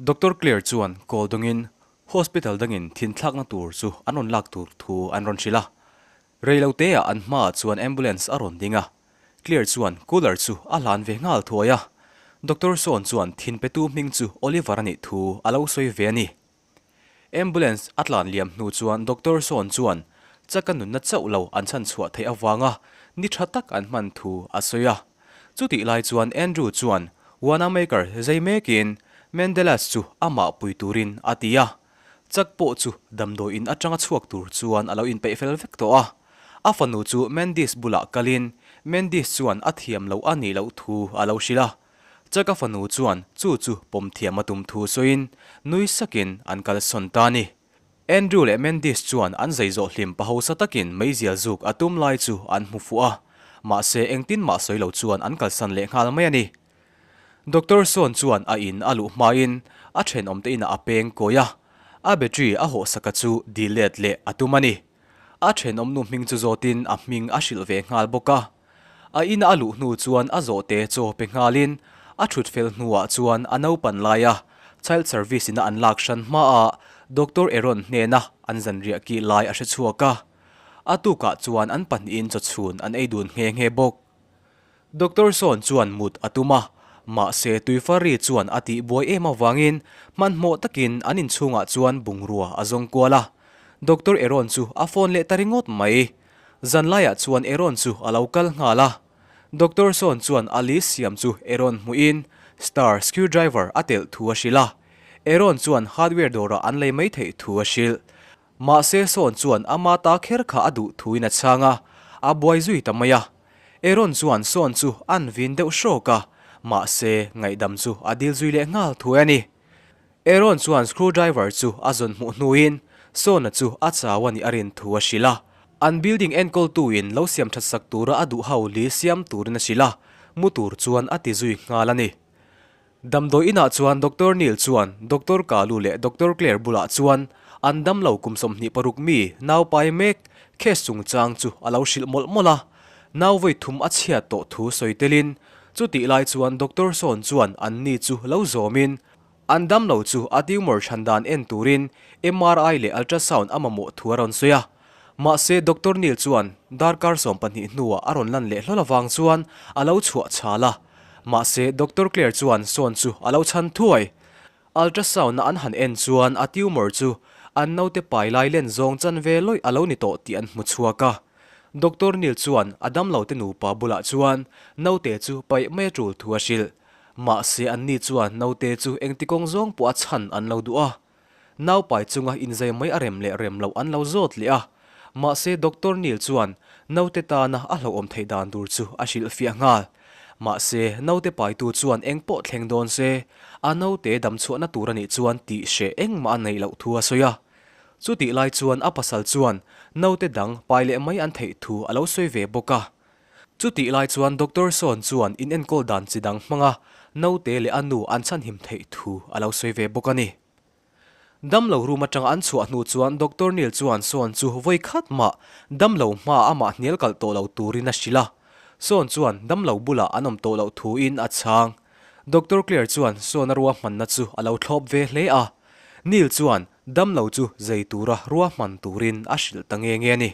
Doctor Clare chuan call dawngin hospital dangin thinthlakna tur chu an rawn lak tur thu an rawn hrilh a. Rei lo teah an hmaah chuan ambulance a rawn ding a, Clare chuan cooler chu a hlan ve nghal thuai a. Doctor Sawn chuan thin petu hming chu Oliver a nih thu a lo sawi ve a ni. Ambulance a tlan liam hnu chuan Doctor Sawn chuan chaka nunna chauh lo an chhan chhuah theih avanga ni tha tak an hman thu a sawi a. Chutih lai chuan Andrew chuan Wanamaker zai mekin Mendelas chu amah pui turin a ti a. Chak pawh chu damdawi in atanga chhuak tur chuan a lo inpeih fel vek tawh a. A fanu chu Mendis bulah kalin Mendis chuan a thiam loh a nih loh thu a lo hrilh a. Chaka fanu chuan chu chu pawm thiam a tum thu sawiin nui sakin an kalsawn ta a ni. Andrew leh Mendis chuan an zei zawh hlim pa hausa takin meizial zuk a tum lai chu an hmu fuh a, mahse engtin mah sawi lo chuan an kalsan leh nghal mai a ni. Doctor Sawn chuan a in a luh hmain a thenawmte inah a peng kawi a, a battery a hawhsaka chu dil let leh a tum a ni. A thenawmnu hming chu zawtin a hming a hrilh ve nghal bawk a. A ina a luh hnu chuan a zawhte chaw pe nghalin a thut fel hnuah chuan a naupan laia Child Service ina an lak hran hmaah Doctor Aaron hnena an zanriah kih lai a hre chhuak a. A tukah chuan an pahnihin chawchhun an ei dun nghe nghe bawk. Doctor Sawn chuan mut a tum a, mahse Tuifari chuan a tih buai em avangin hmanhmawh takin an inchhungah chuan bungrua a zawng kual a. Doctor Aaron chu a phone leh ta ringawt mai. Zanlaiah chuan Aaron chu a lo kal nghal a. Doctor Sawn chuan a list siam chu Aaron hmuhin star screwdriver a telh thu a hrilh a. Aaron chuan hardware dawrah an lei mai theih thu a hrilh. Mahse Sawn chuan ama ta kher kha a duh thuin a chhang a, a buai zui ta mai a. Aaron chuan Sawn chu an vin deuh hrawk a, mahse ngaihdam chu a dil zui leh nghal thuai a ni. Aaron chuan screwdriver chu a zawn hmuh hnuin Sawna chu a chau a nih a rin thu a hrilh a. An building enkawltuin lo siam that sak tura a duh ho li siam turin a hrilh a, mu tur chuan a ti zui nghal a ni. Damdawi inah chuan Doctor Neil chuan Doctor Kalu leh Doctor Clare bulah chuan an damlo kum 26 mi nau pai mek case chungchang chu a lo hrilh mawlh mawlh a. Nau vawi thum a chhiat tawh thu sawi telin chutih lai chuan Doctor Sawn chuan an ni chu lo zawmin an damlo chu a tumor chhan dan en turin MRI leh ultrasound a mamawh thu a rawn sawi a. Mahse Doctor Neil chuan darkar 12 hnuah a rawn lan leh hlawl avang chuan a lo chhuah chhal a. Mahse Doctor Clare chuan sawn chu a lo chhan thuai. Ultrasound-a an han en chuan a tumor chu an naute pai lai len zawng chan ve lawih a lo ni tawh tih an hmu chhuak a. Doctor Neil chuan a damlote nupa bulah chuan naute chu paih mai a tul thu a hrilh. Mahse anni chuan naute chu engti kawng zawng pawh a chhan an lo duh a. Naupai chunga inzai mai a rem leh rem loh an lo zawt leh a, mahse Doctor Neil chuan naute tana a hlauhawm theih dan tur chu a hrilhfiah nghal. Mahse naute paitu chuan eng pawh thleng dawn se, a naute damchhuahna tur a nih chuan tih hreh engmah a neih loh thu a sawi a. Chutih lai chuan a pasal chuan naute dang pai leh mai an theih thu a lo sawi ve bawk a. Chutih lai chuan Doctor Sawn chuan inenkawl dan chi dang hmanga naute leh a nu an chhanhim theih thu a lo sawi ve bawk a ni. Damlo room atanga an chhuah hnu chuan Doctor Neil chuan Sawn chu vawi khat mah damlo hmaah amah hnial kalh tawh lo turin a hrilh a. Sawn chuan damlo bulah an awm tawh loh thuin a chhang. Doctor Clare chuan Sawn a ruahmanna chu a lo thlawp ve hle a. Neil chuan damlo chu zei tura ruahman turin a hrilh ta nge nge a ni.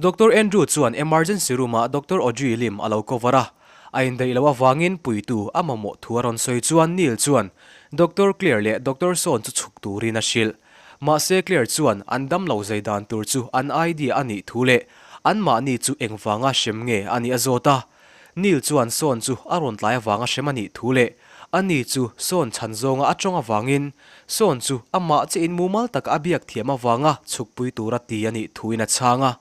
Doctor Andrew chuan emergency room ah Doctor Audrey Lim a lo cover a, a indaih loh avangin puitu a mamawh thu a rawn sawi chuan Neil chuan Doctor Clare leh Doctor Sawn chu chhuk turin a hrilh. Mahse Clare chuan an damlo zai dan tur chu an idea a nih thu leh anmahni chu engvanga hrem nge a nih a zawt a. Neil chuan Sawn chu a rawn tlai avanga hrem a nih thu leh ani chu Sawn chhan zawnga a tawng avangin Sawn chu amah chiahin mumal taka a biak thiam avanga chhukpui tura ti a nih thuin a chhang a.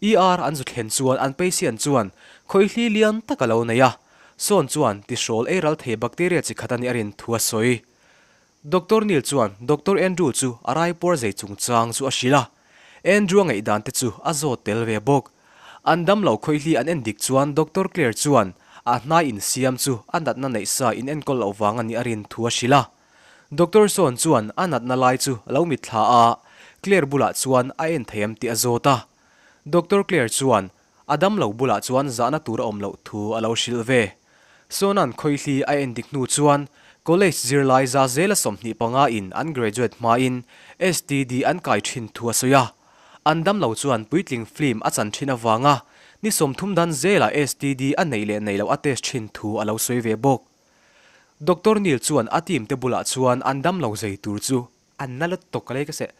ER an zu thlen chuan an patient chuan khawihli lian tak a lo nei a, Sawn chuan tihrawl ei ral thei bacteria chi khat a nih a rin thu a sawi. Doctor Neil chuan Doctor Andrew chu a raipuar zei chungchang chu a hrilh a, Andrew a ngaihdan te chu a zawt tel ve bawk. An damlo khawihli an en dik chuan Doctor Clare chuan a hnai insiam chu a natna neih sa in enkawl loh vang a nih a rin thu a hrilh a. Doctor Sawn chuan a natna lai chu a lo mitthla a, Clare bulah chuan a en thei em tih a zawt a. Doctor Clare chuan a damlo bulah chuan zahna tur a awm loh thu a lo hrilh ve. Sawna'n khawihli a en dik hnu chuan College zirlai za zela 25 in an graduate hmain STD an kai thin thu a sawi a. An damlo chuan puitling film a chan thin avanga ni 30 dan zela STD a neih leh neih loh a test thin thu a lo sawi ve bawk. Doctor Neil chuan a team te bulah chuan an damlo zei tur chu an na lutuk a lei ka seh.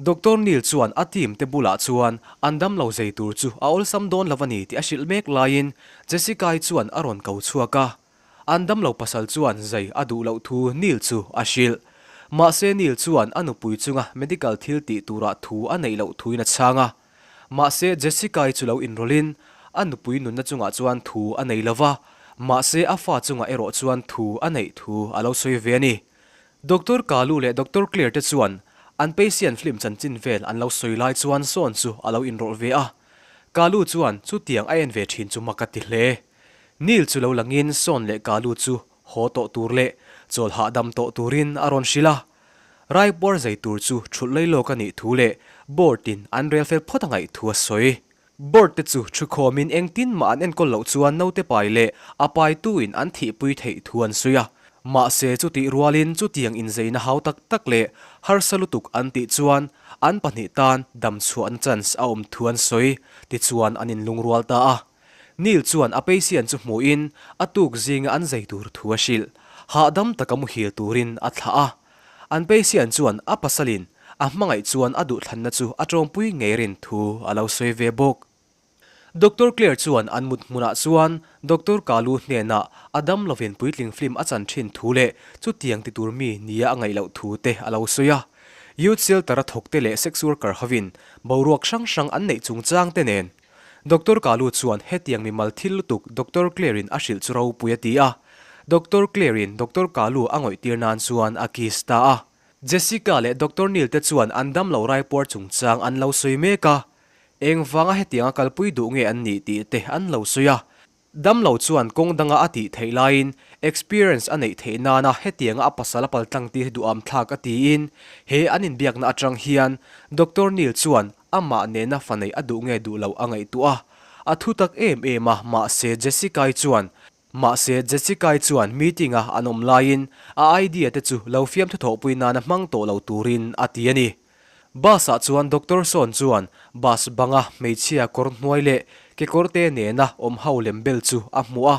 Doctor Neil chuan a team te bulah chuan an damlo zei tur chu a awlsam dawn lo a ni tih a hrilh mek laiin Jessica-i chuan a rawn ko chhuak a. An damlo pasal chuan zai a duh loh thu Neil chu a hrilh. Mahse Neil chuan a nupui chunga medical thil tih turah thu a neih loh thuin a chhang a. Mahse Jessica-i chu lo inrawlhin a nupui nunna chungah chuan thu a nei lo va, mahse a fa chungah erawh chuan thu a neih thu a lo sawi ve a ni. Doctor Kalu leh Doctor Clare te chuan an patient film chanchin vel an lo sawi lai chuan Sawn chu a lo inrawlh ve a. Kalu chuan chutiang a en ve thin chu mak a ti hle. Neil chu lo langin Sawn leh Kalu chu haw tawh tur leh chawl hahdam tawh turin a rawn hrilh a. Raipuar zai tur chu thulh lei lawk a nih thu leh board in an rel fel phawt a ngaih thu a sawi. Board te chu thukhawmin engtin mah an enkawl loh chuan naute pai leh a paitu in an thihpui theih thu an sawi a. Mahse chutih rualin chutiang inzeina hau tak tak leh harsa lutuk an tih chuan an pahnih tan damchhuahna chance a awm thu an sawi tichuan an inlungrual ta a. Neil chuan a patient chu hmuhin a tuk zinga an zai tur thu a hrilh. Hahdam taka muhil turin a thlah a. An patient chuan a pasalin a hmangaih chuan a duhthlanna chu a tawmpui ngei rin thu a lo sawi ve bawk. Doctor Clare chuan an mut hmunah chuan Doctor Kalu hnenah a dam lovin puitling film a chan thin thu leh chutiang ti tur mi nia a ngaih loh thu te a lo sawi a. Youth Shelter a thawkte leh sex worker hovin boruak hrang hrang an neih chungchang te nen Doctor Kalu chuan hetiang mimal thil lutuk Doctor Clare-in a hrilh chu ropui a ti a. Doctor Clare-in Doctor Kalu a ngawihtir nan chuan a kiss ta a. Jessica leh Doctor Neil te chuan an damlo raipuar chungchang an lo sawi mek a. Engvanga hetianga kalpui duh nge an nih tih te an lo sawi a. Damlo chuan kawng danga a tih theih laiin experience a neih theih nana hetianga a pasal a paltlang tir hi duham thlak a tiin he an inbiakna atang hian Doctor Neil chuan amah nena fa neih a duh nge duh loh a ngaihtuah a. A thu tak em em a, mahse Jessica-i chuan mahse Jessica-i chuan meeting-a an awm laiin a idea te chu lo fiamthu thawhpui nana hmang tawh lo turin a ti a ni. Bus ah chuan Doctor Sawn chuan bus banga hmeichhia kawr hnuai leh kekawrte nena awm ho lem bel chu a hmu a.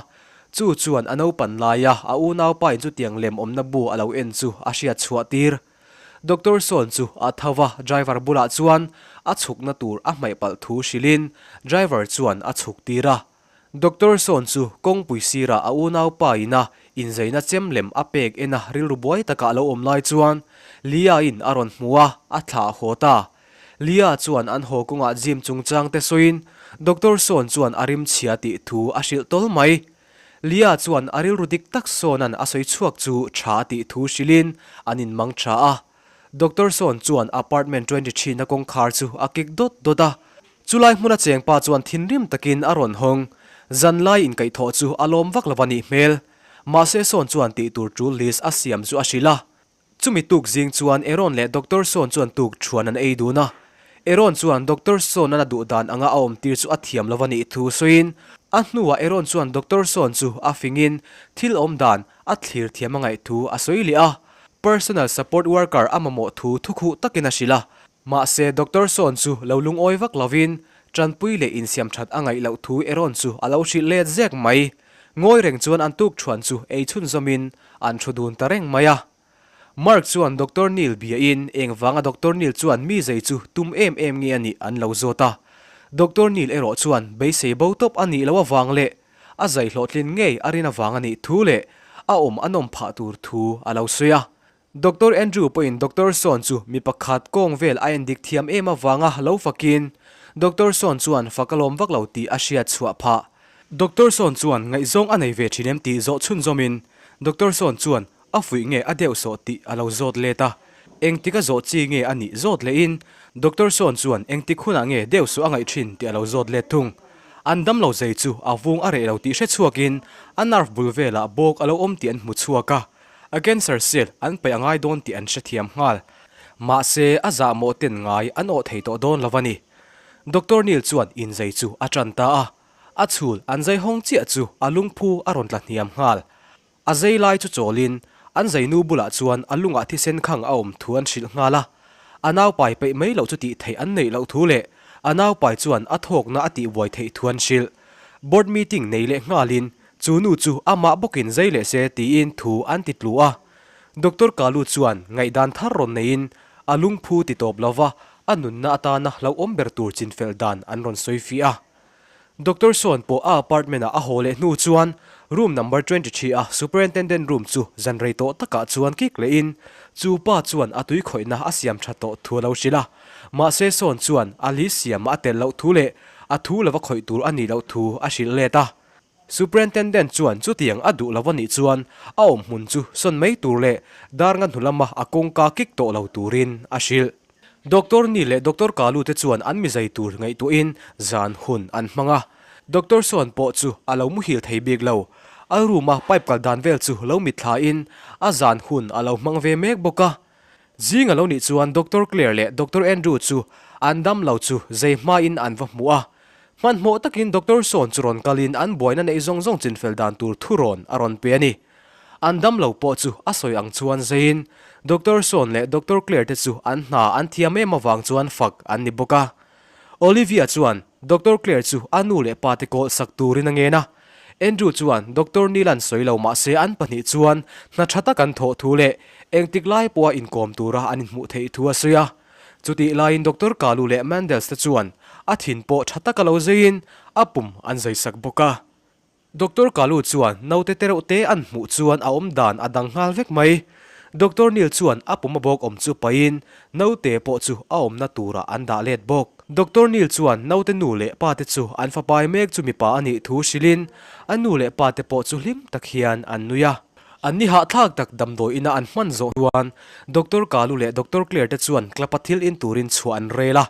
Chu chuan a naupan laia a unaupa in chutiang lem awmna bu a lo en chu a hriat chhuah tir. Doctor Sawn chu a tho va, driver bulah chuan a chhukna tur a hmaih palh thu hrilhin driver chuan a chhuk tir a. Doctor Sawn chu kawngpui sirah a unaupa ina inzeina chem lem a pek ena rilru buai taka a lo awm lai chuan Lia-in a rawn hmu a, a thlah haw ta. Lia chuan an haw kawngah gym chungchang te sawiin Doctor Sawn chuan a rim chhia tih thu a hrilh tawl mai. Lia chuan a rilru dik tak Sawna'n a sawi chhuak chu tha a tih thu hrilhin an inmang tha a. Doctor Sawn chuan apartment 23 na kawngkhar chu a kik dawt dawt a. Chulai hmuna cheng pa chuan thinrim takin a rawn hawng. Zanlai inkaihthawh chu a lawm vak lo a nih hmel. Mahse Sawn chuan tih tur tul list a siam chu a hrilh a. Chumi tuk zing chuan Aaron leh Doctor Sawn chuan tuk thuan an ei dun a. Aaron chuan Doctor Sawn an a duh dan anga a awm tir chu a thiam lo a nih thu sawiin a hnuah Aaron chuan Doctor Sawn chu a fingin thil awm dan a thlir thiam a ngaih thu a sawi leh a. Personal support worker a mamawh thu thukhuh takin a hrilh a. Mahse, Doctor Sawn chu lo lungawi vak lovin, tanpui leh insiam that a ngaih loh thu Aaron chu a lo hrilh let zek mai. Ngawi reng chuan an tuk thuan chu ei chhunzawmin an thu dun ta reng mai a. Mark chuan Doctor Neil biain engvanga Doctor Neil chuan mi zei chu tum em em nge a nih an lo zawt a. Doctor Neil erawh chuan beisei bo tawp a nih loh avang leh a zai hlawhtlin ngei a rin avang a nih thu leh a awm a nawm phah tur thu a lo sawi a. Doctor Andrew pawhin Doctor Sawn chu mi pakhat kawng vel a endik thiam em avanga lo fakin Doctor Sawn chuan fak a lawm vak lo tih a hriat chhuah phah. Doctor Sawn chuan ngaihzawng a nei ve thin em tih zawh chhunzawmin Doctor Sawn chuan a fuih nge a deuh sawh tih a lo zawt let a. Engtik a zawh chi nge a nih zawt lehin Doctor Sawn chuan engtik hunah nge deuh sawh a ngaih thin tih a lo zawt let thung. An damlo zei chu a vung a reh lo tih hre chhuakin a nerve bul velah bawk a lo awm tih an hmu chhuak a. A cancer cell an paih a ngai dawn tih an hrethiam nghal. Mahse, a zahmawh ten ngai an awh thei tawh dawn lo a ni. Doctor Neil chuan inzei chu a tan ta a. A chhul an zai hawng chiah chu a lungphu a rawn tla hniam nghal. A zei lai chu chawlin An zainu bulah chuan a lungah thisen khang a awm thu an hrilh nghal a. A naupai peih mai loh chu tih theih an neih loh thu leh a naupai chuan a thawkna a tihbuai theih thu an hrilh. Board meeting nei leh nghalin chu nu chu amah bawkin zai leh se tiin thu an ti tlu a. Doctor Kalu chuan ngaihdan thar rawn neiin a lungphu ti tawp lova a nunna atana hlauhawm ber tur chinfel dan an rawn sawi fiah a. Doctor Sawn pawh a apartment ah a haw leh hnu chuan room number 23 a superintendent room chu zan rei tawh takah chuan kik lehin chu pa chuan a tui khawihna a siam tha tawh thu a lo hrilh a. Mahse Sawn chuan a li siamah a tel loh thu leh a thu lova khawih tur a nih loh thu a hrilh let a. Superintendent chuan chutiang a duh lo a nih chuan a awm hmun chu sawn mai tur leh dar nga hnu lama a kawngka kik tawh lo turin a hrilh. Doctor Ni leh Doctor Kalu te chuan an mizai tur ngaihtuahin zan hun an hmang a. Doctor Sawn pawh chu a lo muhil thei bik lo. A room a pipe kal dan vel chu lo mitthlain a zan hun a lo hmang ve mek bawk a. Zing a lo nih chuan Doctor Clare leh Doctor Andrew chu an dam lo chu zei hmain an va hmu a. Hmanhmawh takin Doctor Sawn chu rawn kalin an buaina neih zawng zawng chinfel dan tur thurawn a rawn pe a ni. An dam lo pawh chu a sawi ang chuan zeiin Doctor Sean leh Doctor Claire te chu an hna an thiam em avang chuan fak an ni bawk a. Olivia chuan Doctor Claire chu a nu leh pa te kawl sak turin a ngen a. Andrew chuan Doctor Neil-a'n sawi lo mahse an pahnih chuan hna tha tak an thawh thu leh engtik lai pawha inkawm tura an inhmuh theih thu a sawi a. Chutih laiin Doctor Kalu leh Mandels te chuan a thin pawh tha taka lo zeiin a pum an zai sak bawk a. Doctor Kalu chuan naute te reuh te an hmuh chuan a awm dan a dang nghal vek mai. Doctor Neil chuan a pum a bawk awm chu pahin naute pawh chu a awmna turah an dah let bawk. Doctor Neil chuan naute nu leh pa te chu an fapai mek chu mipa a nih thu hrilhin a nu leh pa te pawh chu hlim tak hian an nui a. An ni hahthlak tak damdawi ina an hman zawh chuan Doctor Kalu leh Doctor Clare te chuan club a thil in turin chhuah an rel a.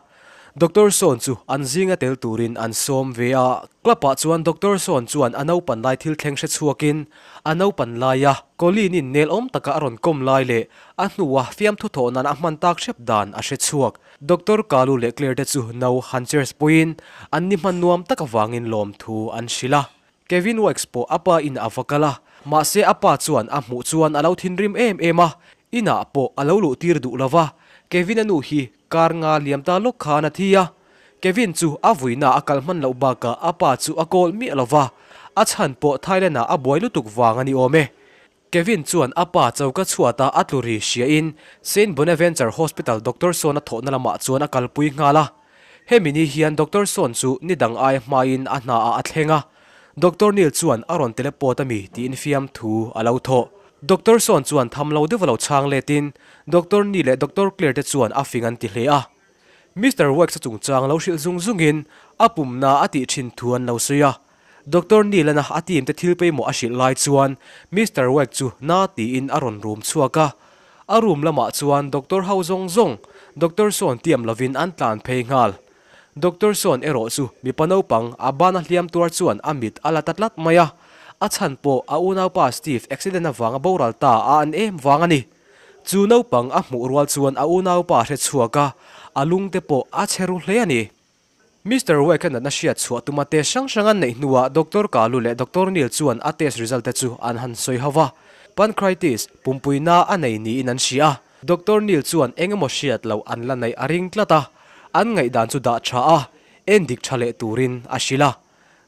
Doctor Sawn chu an zinga tel turin an sawm ve a, club ah chuan Doctor Sawn chuan a naupan lai thil thleng hre chhuakin a naupan laia Colleen in nel awm taka a rawn kawm lai leh a hnua fiamthu thawh nan a hman tak hrep dan a hre chhuak. Doctor Kalu leh Claire te chu no han cheers puiin an ni hman nuam tak avangin lawmthu an hrilh a. Kevin Wykes pawh a pa in a va kal a, mahse a pa chuan a hmuh chuan a lo thinrim em em a, inah pawh a lo luh tir duh lo va, Kevin-a nu hi kar nga liam ta lawk khan a thi a, Kevin chu a vuina a kal hman loh bakah a pa chu a kawl miah lo va, a chhan pawh Thailand-ah a buai lutuk vang a ni awm e. Kevin chuan a pa choka chhuata a tlu ri hriain Saint Bonaventure Hospital Doctor Sawn a thawhna lamah chuan a kalpui nghal a. Hemi ni hian Doctor Sawn chu ni dang ai hmain a hnaah a thleng a, Doctor Neil chuan a rawn teleport a mi tiin fiamthu a lo thawh. Doctor Sawn chuan tham lo deuh a lo chhang letin Doctor Neil leh Doctor Claire te chuan a fing an ti hle a. Mister Wax-a chungchang lo hrilh zung zungin a pumna a tih thin thu an lo sawi a. Doctor Neil-ana a team te thil pawimawh a hrilh lai chuan Mister Wag chu na tiin a rawn rum chhuak a. A room lamah chuan doctor ho zawng zawng Doctor Sawn tiam lovin an tlan phei nghal. Doctor Sawn erawh chu mipa naupang a bana hliam tuar chuan a mit a la ta tlat mai a. A chhan pawh a unaupa Steve accident avanga boral ta a an em vang a ni. Chu naupang a hmuh rual chuan a unaupa a hre chhuak a, a lung te pawh a chhe ru hle a ni. Mister Wake-a natna hriat chhuah tuma test hrang hrang an neih hnuah Doctor Kalu leh Doctor Neil chuan a test result te chu an han sawi ho va. Pancreatitis, pumpui na a nei niin an hria a. Doctor Neil chuan eng emaw hriat loh an la neih a ring tlat a, an ngaihdan chu dah tha a, endik tha leh turin a hrilh a.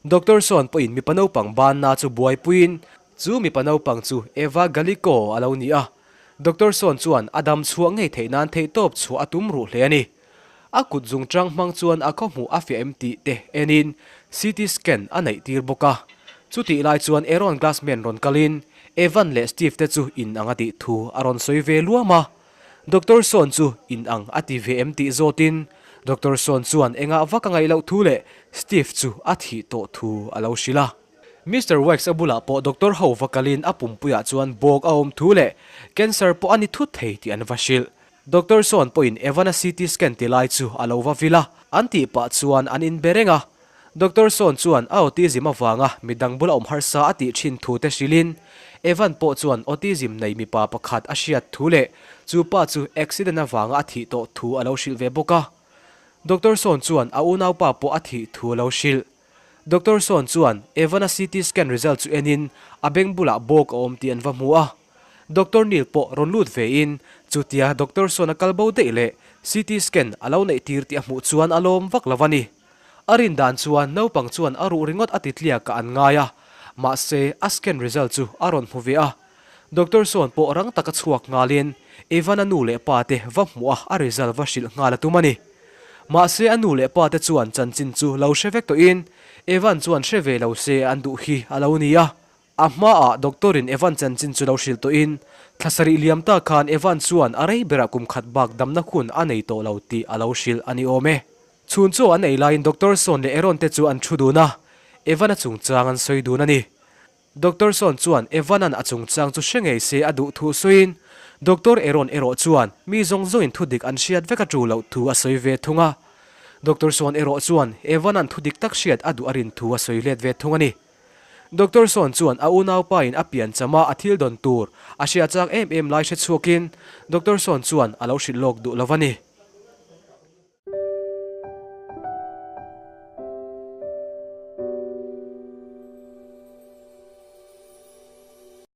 Doctor Sawn pawhin mipa naupang banna chu buaipuiin chu mipa naupang chu Eva Gallico a lo ni a. Doctor Sawn chuan a dam chhuah ngei theih nan theihtawp chhuah a tum ruh hle a ni. A kut zungchang hmang chuan a khawhmuh a fiah em tih te enin CT scan a neih tir bawk a. Chutih lai chuan Aaron Glassman rawn kalin Evan leh Steve te chu in ang a tih thu a rawn sawi ve luam a. Doctor Sawn chu in ang a ti ve em tih zawtin Doctor Sawn chuan engah vak a ngaih loh thu leh Steve chu a thih tawh thu a lo hrilh a. Mister Wax a bulah pawh doctor ho va kalin a pumpuiah chuan bawk a awm thu leh cancer pawh a ni thut thei tih an va hrilh. Doctor Sawn pawhin Evan-a CT scan ti lai chu a lo va vil a, an tih pah chuan an inbe reng a. Doctor Sawn chuan a autism avanga midang bula awm harsa a tih thin thu te hrilhin, Evan pawh chuan autism nei mipa pakhat a hriat thu leh chu pa chu accident avanga a thih tawh thu a lo hrilh ve bawk a. Doctor Sawn chuan a unaupa pawh a thih thu a lo hrilh. Doctor Sawn chuan Evan-a CT scan result chu enin a beng bulah bawk a awm tih an va hmu a. Doctor Neil pawh rawn lut vein chutia doctor sawn a kal bo daih leh CT scan a lo neih tir tih a hmuh chuan a lawm vak lo a ni. A rin dan chuan naupang chuan a ruh ringawt a ti tliak ah an ngai a, mahse a scan result chu a rawn hmu ve a. Doctor sawn pawh rang taka chhuak nghalin Evan-a nu leh pa te va hmuh a a result va hrilh nghal a tum a ni. Mahse a nu leh pa te chuan chanchin chu lo hre vek tawhin Evan chuan hre ve lo se an duh hi a lo ni a. A hmaah doctor in Evan chanchin chu lo hrilh tawhin thla sarih liam ta khan Evan chuan a rei berah kum khat bak damna hun a nei tawh lo tih a lo hrilh a ni awm e. Chhun chaw an ei laiin Doctor Sawn leh Aaron te chu an thu dun a, Evan-a chungchang an sawi dun a ni. Doctor Sawn chuan Evan-a'n a chungchang chu hre ngei se a duh thu sawiin, Doctor Aaron erawh chuan mi zawng zawngin thu dik an hriat vek a tu loh thu a sawi ve thung a. Doctor Sawn erawh chuan Evan-a'n thu dik tak hriat a duh a rin thu a sawi let ve thung a ni. Doctor Sawn chuan a unaupain a pian chama a thil dawn tur a hria chak em em lai hre chhuakin Doctor Sawn chuan a lo hrilh lawk duh lo va ni.